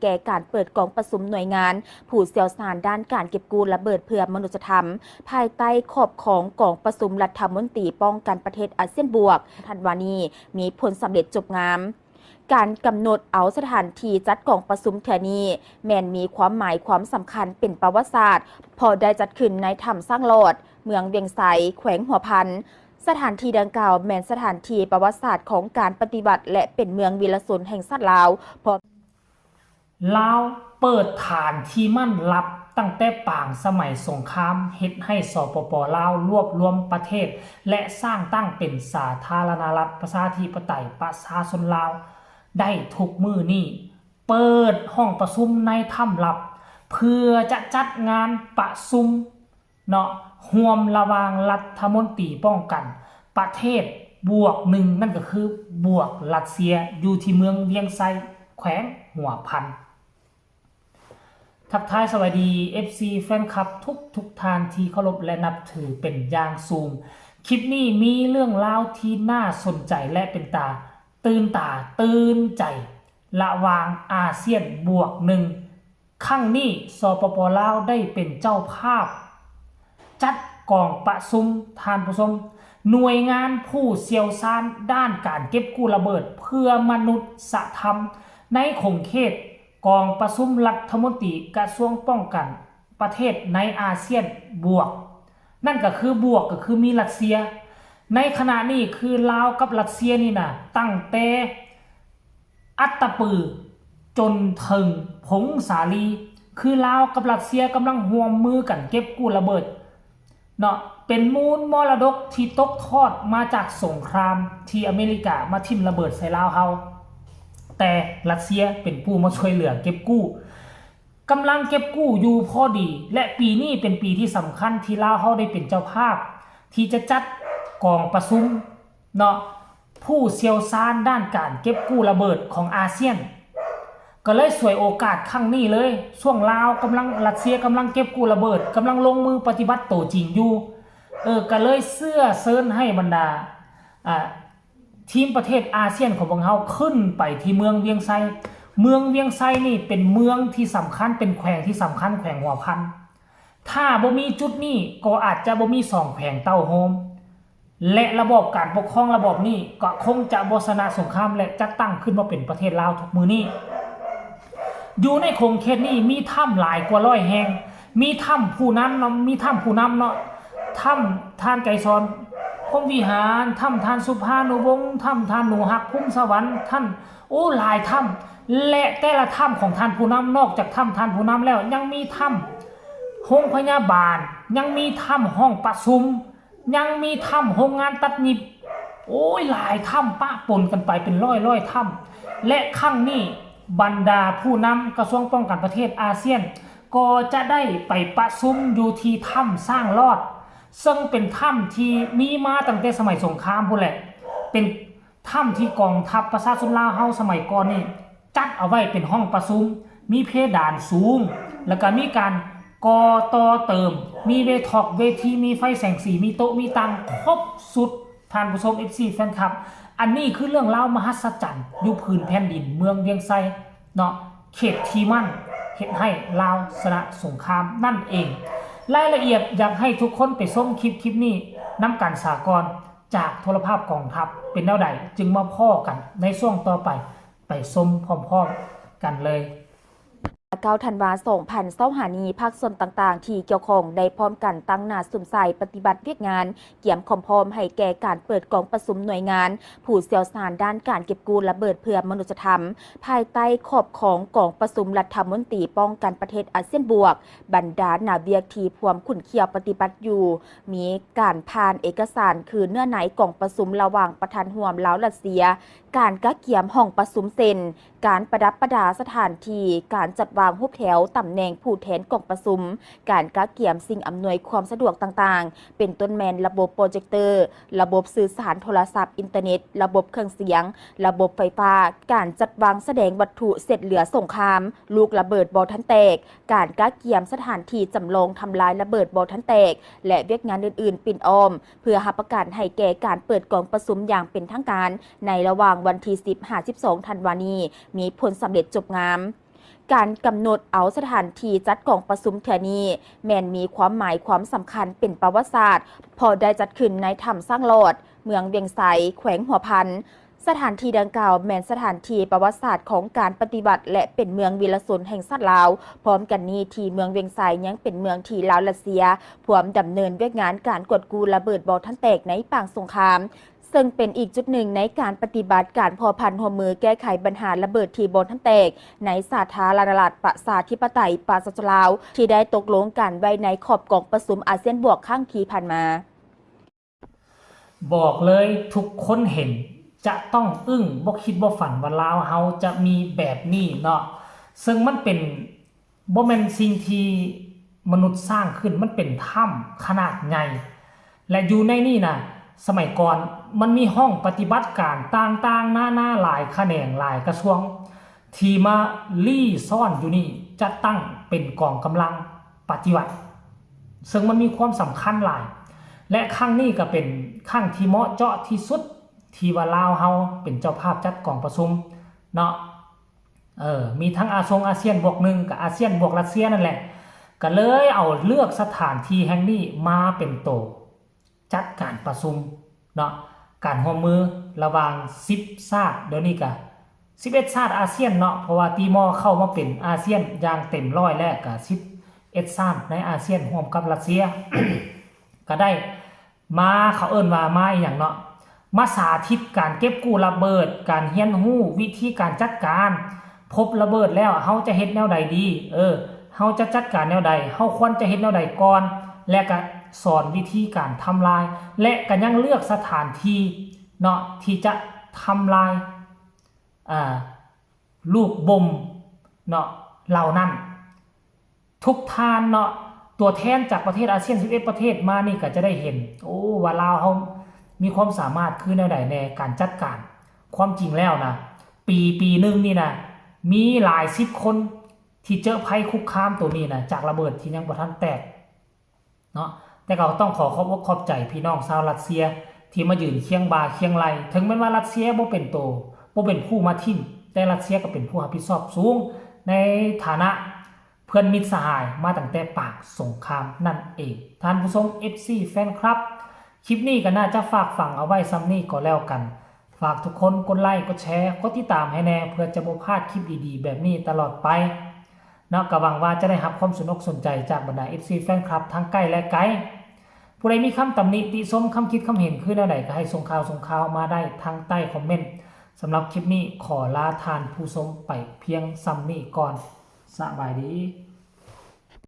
ແກ່ການເປີດກອງປະຊຸມໜ່ວຍງານຜູ້ຊ່ຽວຊານດ້ານການເກັບກູ້ລະເບີດເພື່ອມະນຸດສະທຳ ພາຍໃຕ້ຂອບຂອງກອງປະຊຸມລັດຖະມົນຕີປ້ອງກັນປະເທດອາຊຽນບວກ ທັນວານີ້ ມີຜົນສຳເລັດຈົບງາມ. ການກຳນົດເອົາສະຖານທີ່ຈັດກອງປະຊຸມເທື່ອນີ້ ແມ່ນມີຄວາມໝາຍຄວາມສຳຄັນເປັນປະຫວັດສາດ ເພາະໄດ້ຈັດຂຶ້ນໃນຖ້ຳຊ້າງຫຼອດ ເມືອງວຽງໄຊ ແຂວງຫົວພັນ. ສະຖານທີ່ດັ່ງກ່າວແມ່ນສະຖານທີ່ປະຫວັດສາດຂອງການປະຕິວັດ ແລະ ເປັນເມືອງວີລະຊົນແຫ່ງຊາດລາວ ເພາະ ລາວເປີດຖານທີ່ໝັ້ນລັບຕັ້ງແຕ່ປາງສະໄໝສົງຄາມ ເຮັດໃຫ້ ສປປ ລາວ ລວບລວມປະເທດ ແລະ ສ້າງຕັ້ງເປັນສາທາລະນະລັດປະຊາທິປະໄຕປະຊາຊົນລາວໄດ້ທຸກມື້ນີ້ ເປີດຫ້ອງປະຊຸມໃນຖ້ຳລັບ ເພື່ອຈະຈັດງານປະຊຸມ ເນາະ ຮ່ວມລະຫວ່າງລັດຖະມົນຕີປ້ອງກັນປະເທດບວກໜຶ່ງ ນັ້ນກໍຄືບວກລັດເຊຍ ຢູ່ທີ່ເມືອງວຽງໄຊ ແຂວງຫົວພັນ. ທັກທາຍສະບາຍດີ ເອັຟຊີ ແຟນຄລັບທຸກໆທ່ານທີ່ເຄົາລົບ ແລະ ນັບຖືເປັນຢ່າງສູງ. ຄລິບນີ້ມີເລື່ອງລາວທີ່ໜ້າສົນໃຈ ແລະ ເປັນຕາຕື່ນຕາຕື່ນໃຈ ລະຫວ່າງອາຊຽນບວກໜຶ່ງ ຄັ້ງນີ້ ສປປ ລາວ ໄດ້ເປັນເຈົ້າພາບຈັດກອງປະຊຸມ ທ່ານຜູ້ຊົມ, ໜ່ວຍງານຜູ້ຊ່ຽວຊານດ້ານການເກັບກູ້ລະເບີດເພື່ອມະນຸດສະທຳໃນຂົງເຂດກອງປະຊຸມລັດຖະມົນຕີກະຊວງປ້ອງກັນປະເທດໃນອາຊຽນບວກ, ນັ້ນກໍຄືບວກ ກໍຄືມີລັດເຊຍ. ໃນຂະນະນີ້ຄືລາວກັບລັດເຊຍນີ້ນະ ຕັ້ງແຕ່ ອັດຕະປືຈົນເຖິງຜົ້ງສາລີ ຄືລາວກັບລັດເຊຍກຳລັງຮ່ວມມືກັນເກັບກູ້ລະເບີດເນາະ, ເປັນມູນມໍລະດົກທີ່ຕົກທອດມາຈາກສົງຄຣາມທີ່ອາເມລິກາມາຖິ້ມລະເບີດໃສ່ລາວເຮົາ, ແຕ່ລັດເຊຍເປັນຜູ້ມາຊ່ວຍເຫຼືອເກັບກູ້, ກຳລັງເກັບກູ້ຢູ່ພໍດີ ແລະ ປີນີ້ເປັນປີທີ່ສຳຄັນທີ່ລາວເຮົາໄດ້ເປັນເຈົ້າພາບທີ່ຈະຈັດກອງປະຊຸມ ເນາະ ຜູ້ຊ່ຽວຊານດ້ານການເກັບກູ້ລະເບີດຂອງອາຊຽນ ກໍເລີຍສວຍໂອກາດຄັ້ງນີ້ເລີຍ, ຊ່ວງລາວກຳລັງ ລັດເຊຍກຳລັງເກັບກູ້ລະເບີດ, ກຳລັງລົງມືປະຕິບັດໂຕຈິງຢູ່, ເອີ ກໍເລີຍເຊື້ອເຊີນໃຫ້ບັນດາ ອ່າ ທີມປະເທດອາຊຽນຂອງພວກເຮົາຂຶ້ນໄປທີ່ເມືອງວຽງໄຊ. ເມືອງວຽງໄຊນີ້ເປັນເມືອງທີ່ສຳຄັນ, ເປັນແຂວງທີ່ສຳຄັນ, ແຂວງຫົວພັນ. ຖ້າບໍ່ມີຈຸດນີ້ກໍອາດຈະບໍ່ມີສອງແຂວງເຕົ້າໂຮມ ແລະ ລະບອບການປົກຄອງລະບອບນີ້ກໍຄົງຈະບໍ່ຊະນະສົງຄາມ ແລະ ຈັດຕັ້ງຂຶ້ນມາເປັນປະເທດລາວທຸກມື້ນີ້. ຢູ່ໃນຂົງເຂດນີ້ມີຖ້ຳຫຼາຍກວ່າຮ້ອຍແຫ່ງ, ມີຖ້ຳຜູ້ນຳເນາະ, ມີຖ້ຳຜູ້ນຳເນາະ, ຖ້ຳທ່ານໄກສອນ ພົມວິຫານ, ຖ້ຳທ່ານສຸພານຸວົງ, ຖ້ຳທ່ານໜູຮັກ ພູມສະຫວັນ, ທ່ານ ໂອ້ ຫຼາຍຖ້ຳ ແລະ ແຕ່ລະຖ້ຳຂອງທ່ານຜູ້ນຳ, ນອກຈາກຖ້ຳທ່ານຜູ້ນຳແລ້ວ ຍັງມີຖ້ຳໂຮງພະຍາບານ, ຍັງມີຖ້ຳຫ້ອງປະຊຸມ, ຍັງມີຖ້ຳໂຮງງານຕັດຫຍິບ, ໂອ້ຍ ຫຼາຍຖ້ຳປະປົນກັນໄປເປັນຮ້ອຍໆຖ້ຳ ແລະ ຄັ້ງນີ້ບັນດາຜູ້ນຳກະຊວງປ້ອງກັນປະເທດອາຊຽນ ກໍຈະໄດ້ໄປປະຊຸມຢູ່ທີ່ຖ້ຳຊ້າງຫຼອດ ເຊິ່ງເປັນຖ້ຳທີ່ມີມາຕັ້ງແຕ່ສະໄໝສົງຄາມພຸ້ນແຫຼະ, ເປັນ ຖ້ຳທີ່ກອງທັບປະຊາຊົນລາວເຮົາສະໄໝກ່ອນນີ້ ຈັດເອົາໄວ້ເປັນຫ້ອງປະຊຸມ, ມີເພດານສູງ, ແລ້ວກະມີການກໍ່ຕໍ່ເຕີມ, ມີເວທອກເວທີ, ມີໄຟແສງສີ, ມີໂຕະ, ມີຕັ່ງ, ຄົບຊຸດ. ທ່ານຜູ້ຊົມ ເອັຟຊີ ແຟນຄລັບ, ອັນນີ້ຄືເລື່ອງລາວມະຫັດສະຈັນຢູ່ພື້ນແຜ່ນດິນເມືອງວຽງໄຊເນາະ, ເຂດທີ່ມັນເຮັດໃຫ້ລາວຊະນະສົງຄາມນັ້ນເອງ. ລາຍລະອຽດຢາກໃຫ້ທຸກຄົນໄປຊົມຄລິບ, ຄລິບນີ້ນຳກັນສາກ່ອນ. ຈາກໂທລະພາບກອງທັບເປັນແນວໃດ ຈຶ່ງມາພໍ້ກັນໃນຊ່ວງຕໍ່ໄປ, ໄປຊົມພ້ອມໆກັນເລີຍ. ເກົ້າທັນວາ ສອງພັນຊາວຫ້ານີ້ ພາກສ່ວນຕ່າງໆທີ່ກ່ຽວຂ້ອງໄດ້ພ້ອມກັນຕັ້ງໜ້າສຸມໃສ່ປະຕິບັດວຽກງານ ກຽມຄວາມພ້ອມໃຫ້ແກ່ການເປີດກອງປະຊຸມໜ່ວຍງານຜູ້ຊ່ຽວຊານດ້ານການເກັບກູ້ລະເບີດເພື່ອມະນຸດສະທຳ ພາຍໃຕ້ຂອບຂອງກອງປະຊຸມລັດຖະມົນຕີປ້ອງກັນປະເທດອາຊຽນບວກ. ບັນດາໜ້າວຽກທີ່ພວມຂຸ້ນຂ້ຽວປະຕິບັດຢູ່ ມີການຜ່ານເອກະສານຄືເນື້ອໃນກອງປະຊຸມລະຫວ່າງປະທານຮ່ວມລາວ-ລັດເຊຍ, ການກະກຽມຫ້ອງປະຊຸມເຊັ່ນ ການປະດັບປະດາສະຖານທີ່, ການຈັດວາງຮູບແຖວຕຳແໜ່ງຜູ້ແທນກອງປະຊຸມ, ການກະກຽມສິ່ງອຳນວຍຄວາມສະດວກຕ່າງໆ ເປັນຕົ້ນແມ່ນລະບົບໂປຣເຈັກເຕີ, ລະບົບສື່ສານໂທລະສັບ, ອິນເຕີເນັດ, ລະບົບເຄື່ອງສຽງ, ລະບົບໄຟຟ້າ, ການຈັດວາງສະແດງວັດຖຸເສດເຫຼືອສົງຄາມ, ລູກລະເບີດບໍ່ທັນແຕກ, ການກະກຽມສະຖານທີ່ຈຳລອງທຳລາຍລະເບີດບໍ່ທັນແຕກ ແລະ ວຽກງານອື່ນໆປິ່ນອ້ອມ ເພື່ອຮັບປະກັນໃຫ້ແກ່ການເປີດກອງປະຊຸມຢ່າງເປັນທາງການ ໃນລະຫວ່າງວັນທີສິບຫາສິບສອງທັນວານີ້ ມີຜົນສຳເລັດຈົບງາມ. ການກຳນົດເອົາສະຖານທີ່ຈັດກອງປະຊຸມເທື່ອນີ້ ແມ່ນມີຄວາມໝາຍຄວາມສຳຄັນເປັນປະຫວັດສາດ ເພາະໄດ້ຈັດຂຶ້ນໃນຖ້ຳຊ້າງຫຼອດ, ເມືອງວຽງໄຊ, ແຂວງຫົວພັນ. ສະຖານທີ່ດັ່ງກ່າວແມ່ນສະຖານທີ່ປະຫວັດສາດຂອງການປະຕິວັດ ແລະ ເປັນເມືອງວິລະຊົນແຫ່ງຊາດລາວ. ພ້ອມກັນນີ້, ທີ່ເມືອງວຽງໄຊຍັງເປັນເມືອງທີ່ລາວ-ຣັດເຊຍ ພວມດຳເນີນວຽກງານການກວດກູ້ລະເບີດບໍ່ທັນແຕກໃນປາງສົງຄາມ, ເຊິ່ງເປັນອີກຈຸດໜຶ່ງໃນການປະຕິບັດການພົວພັນຮ່ວມມືແກ້ໄຂບັນຫາລະເບີດທີ່ບໍ່ທັນແຕກໃນສາທາລະນະລັດປະຊາທິປະໄຕປະຊາຊົນລາວ ທີ່ໄດ້ຕົກລົງກັນໄວ້ໃນຂອບກອງປະຊຸມອາຊຽນບວກຄັ້ງທີ່ຜ່ານມາ. ບອກເລີຍທຸກຄົນເຫັນຈະຕ້ອງອຶ້ງ ບໍ່ຄິດບໍ່ຝັນວ່າລາວເຮົາຈະມີແບບນີ້ເນາະ ເຊິ່ງມັນເປັນ ບໍ່ແມ່ນສິ່ງທີ່ມະນຸດສ້າງຂຶ້ນ ມັນເປັນຖ້ຳຂະໜາດໃຫຍ່ ແລະ ຢູ່ໃນນີ້ນະ ສະໄໝກ່ອນມັນມີຫ້ອງປະຕິບັດການຕ່າງໆນານາຫຼາຍຂະແໜງຫຼາຍກະຊວງ ທີ່ມາລີ້ຊ້ອນຢູ່ນີ້ ຈັດຕັ້ງເປັນກອງກຳລັງປະຕິວັດ ເຊິ່ງມັນມີຄວາມສຳຄັນຫຼາຍ ແລະ ຄັ້ງນີ້ກະເປັນຄັ້ງທີ່ເໝາະເຈາະທີ່ສຸດ ທີ່ວ່າລາວເຮົາເປັນເຈົ້າພາບຈັດກອງປະຊຸມເນາະ ເອີ ມີທັງອາຊົງອາຊຽນບວກໜຶ່ງ ກະອາຊຽນບວກຣັດເຊຍນັ້ນແຫຼະ ກະເລີຍເອົາເລືອກສະຖານທີ່ແຫ່ງນີ້ມາເປັນໂຕຈັດການປະຊຸມເນາະ ການຮ່ວມມືລະຫວ່າງສິບຊາດ ດຽວນີ້ກະສິບເອັດຊາດອາຊຽນເນາະ ເພາະວ່າຕີມໍເຂົ້າມາເປັນອາຊຽນຢ່າງເຕັມຮ້ອຍແລ້ວ ກະສິບເອັດຊາດໃນອາຊຽນຮ່ວມກັບຣັດເຊຍ ກະໄດ້ ມາ ເຂົາເອີ້ນວ່າມາອີ່ຫຍັງເນາະ ມາສາທິດການເກັບກູ້ລະເບີດ ການຮຽນຮູ້ວິທີການຈັດການ ພົບລະເບີດແລ້ວເຮົາຈະເຮັດແນວໃດດີ ເອີ ເຮົາຈະຈັດການແນວໃດ ເຮົາຄວນຈະເຮັດແນວໃດກ່ອນ ແລະ ກະສອນວິທີການທຳລາຍ ແລະ ກະຍັງເລືອກສະຖານທີ່ເນາະ ທີ່ຈະທຳລາຍ ອ່າ ລູກບົມເນາະ ເຫຼົ່ານັ້ນ ທຸກທ່ານເນາະ ຕົວແທນຈາກປະເທດອາຊຽນສິບເອັດປະເທດມານີ້ກະຈະໄດ້ເຫັນ ໂອ້ ວ່າລາວເຮົາມີຄວາມສາມາດຄືແນວໃດແດ່ການຈັດການ ຄວາມຈິງແລ້ວນະ ປີ ປີໜຶ່ງນີ້ນະ ມີຫຼາຍສິບຄົນທີ່ເຈີໄພຄຸກຄາມໂຕນີ້ນະ ຈາກລະເບີດທີ່ຍັງບໍ່ທັນແຕກ ເນາະ ແຕ່ກໍຕ້ອງຂໍຂອບອົກຂອບໃຈພີ່ນ້ອງຊາວຣັດເຊຍ ທີ່ມາຢືນຄຽງບ່າຄຽງໄຫຼ່ ເຖິງແມ່ນວ່າຣັດເຊຍບໍ່ເປັນໂຕ ບໍ່ເປັນຜູ້ມາຖິ້ມ ແຕ່ຣັດເຊຍກໍເປັນຜູ້ຮັບຜິດຊອບສູງ ໃນຖານະເພື່ອນມິດສະຫາຍມາຕັ້ງແຕ່ປາງສົງຄາມນັ້ນເອງ. ທ່ານຜູ້ຊົມ ເອັຟຊີ ແຟນຄລັບ ຄລິບນີ້ກໍໜ້າຈະຝາກຝັງເອົາໄວ້ຊ່ຳນີ້ກໍແລ້ວກັນ. ຝາກທຸກຄົນກົດໄລ້ ກົດແຊ ກົດຕິດຕາມໃຫ້ແດ່ ເພື່ອຈະບໍ່ພາດຄລິບດີໆແບບນີ້ຕະຫຼອດໄປເນາະ. ກໍຫວັງວ່າຈະໄດ້ຮັບຄວາມສົນອົກສົນໃຈຈາກບັນດາ ເອັຟຊີ ແຟນຄລັບທັງໃກ້ ແລະ ໄກ. ຜູ້ໃດມີຄຳຕຳໜິຕິຊົມ ຄຳຄິດຄຳເຫັນຄືແນວໃດ ກໍໃຫ້ສົ່ງຂ່າວ ສົ່ງຂ່າວມາໄດ້ທາງໃຕ້ຄອມເມັນ. ສຳລັບຄລິບນີ້ ຂໍລາທ່ານຜູ້ຊົມໄປພຽງຊ່ຳນີ້ກ່ອນ. ສະບາຍດີ.